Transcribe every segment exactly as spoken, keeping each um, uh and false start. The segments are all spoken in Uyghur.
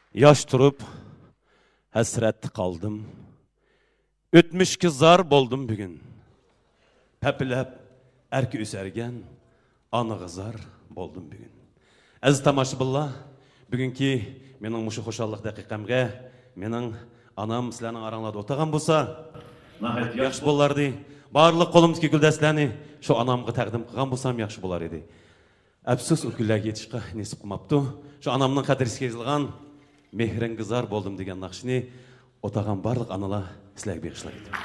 ياش تۇرۇپ ھەسرەتتە قالدىم، ئۆتمۈشكە زار بولدۇم بۈگۈن. پەپىلەپ ئەركە ئۆسەرگەن ئانىغا زار بولدۇم بۈگۈن. ئەزىز تاماشىبىنلار، بۈگۈنكى مېنىڭ مۇشۇ خۇشاللىق دەقىقەمگە مېنىڭ ئانام سىلەرنىڭ ئاراڭلاردا ئولتۇرغان بولسا، ناھايىتى ياخشى بولار ئىدى. بارلىق قولۇمدىكى گۈلدەستىلەرنى شۇ ئانامغا تەقدىم قىلغان بولسام ياخشى بولار ئىدى. ئەپسۇس، ئۇ كۈنلەرگە يېتىشقا نېسىپ قىلماپتۇ. شۇ ئانامنىڭ خاتىرىسىگە يېزىلغان مېھرىڭگە زار بولدۇم دېگەن ناخشىنى ئولتۇرغان بارلىق ئانىلار سىلەرگە بېغىشلاپ ئېيتىمەن.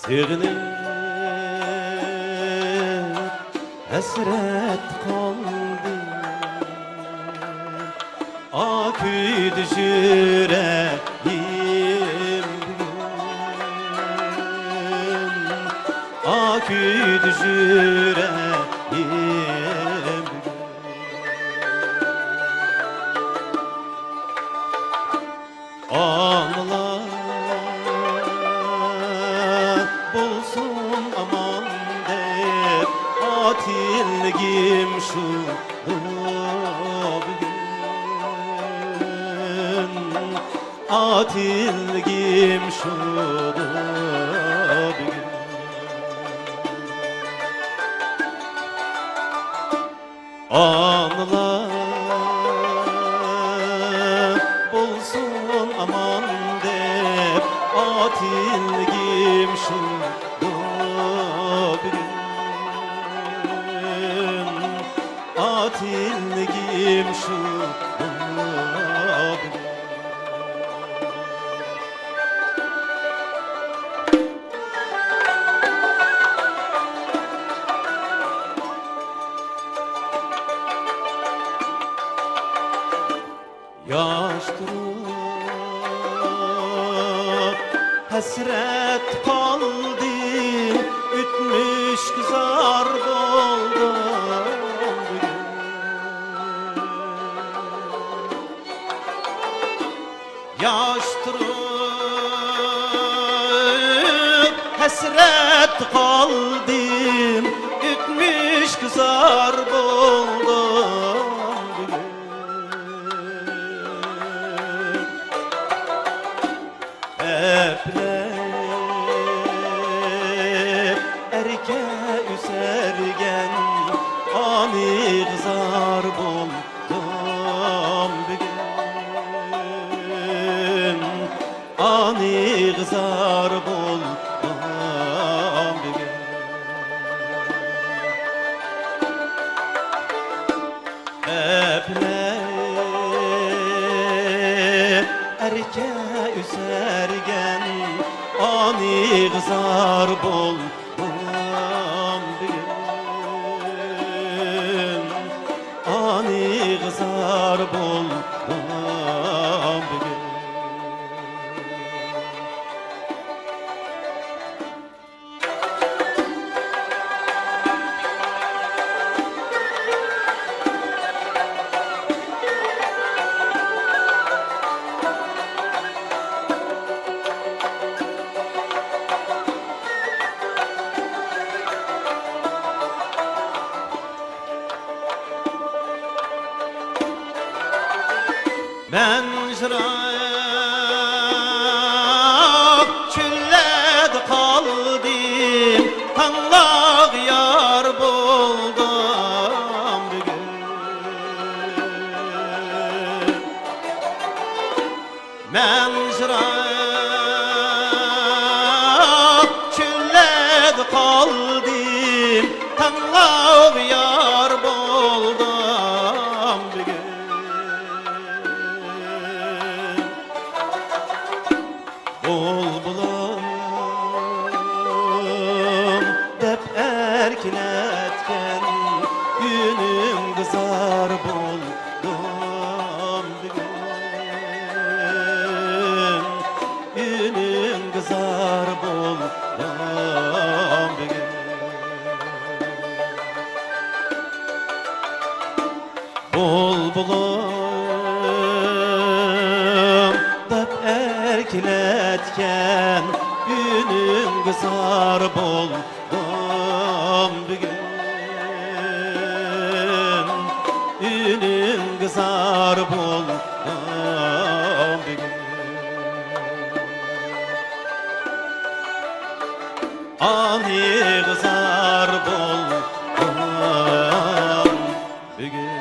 سېغىنىپ ھەسرەت قالدىم، ئا كۈيدە يۈرەيىم بۈگۈن، ئا كۈيدە يۈرەيىم بۈگۈن. ئانىلار بولسۇن ئامان دەپ، ئاتىلىكىم شۇدۇ بۈگۈن. ئاتىلىكىم شۇدۇ بۈگۈن. ئانىلار بولسۇن ئامان دەپ، ئاتىلىكىم شۇدۇ بۈگۈن. ئاتىلىكىم شۇدۇ بۈگۈن. ياش تۇرۇپ ھەسرەت قالدىم، ئۆتمۈشكە زار بولدۇم بۈگۈن. ياش تۇرۇپ ھەسرەت قالدىم، ئۆتمۈشكە زار بولدۇم بۈگۈن. ئەپلەپ ئەركە ئۆسەرگەن ئانىغا زار بول بولدۇم بۈگۈن، ئانىغا زار بولدۇم بۈگۈن. ئەپلەپ ئەركە ئۆسەرگەن ئانىغا زار بول بولدۇم بۈگۈن، ئانىغا زار بولدۇم بۈگۈن. مەن يىراق چۆللەردە قالدىم، تاڭلارغا يار بولدۇم بۈگۈن. مەن يىراق چۆللەردە قالدىم، تاڭلارغا يار بولدۇم بۈگۈن. بۇلبۇلۇم دەپ ئەركىلەتكەن ئۈنۈڭگە زار بولدۇم بۈگۈن، ئۈنۈڭگە زار بولدۇم بۈگۈن. بۇلبۇلۇم دەپ ئەركىلەتكەن ئۈنۈڭگە زار بولدۇم بۈگۈن. ئۈنۈڭگە زار بولدۇم بۈگۈن. ئانىغا زار بولدۇم بۈگۈن.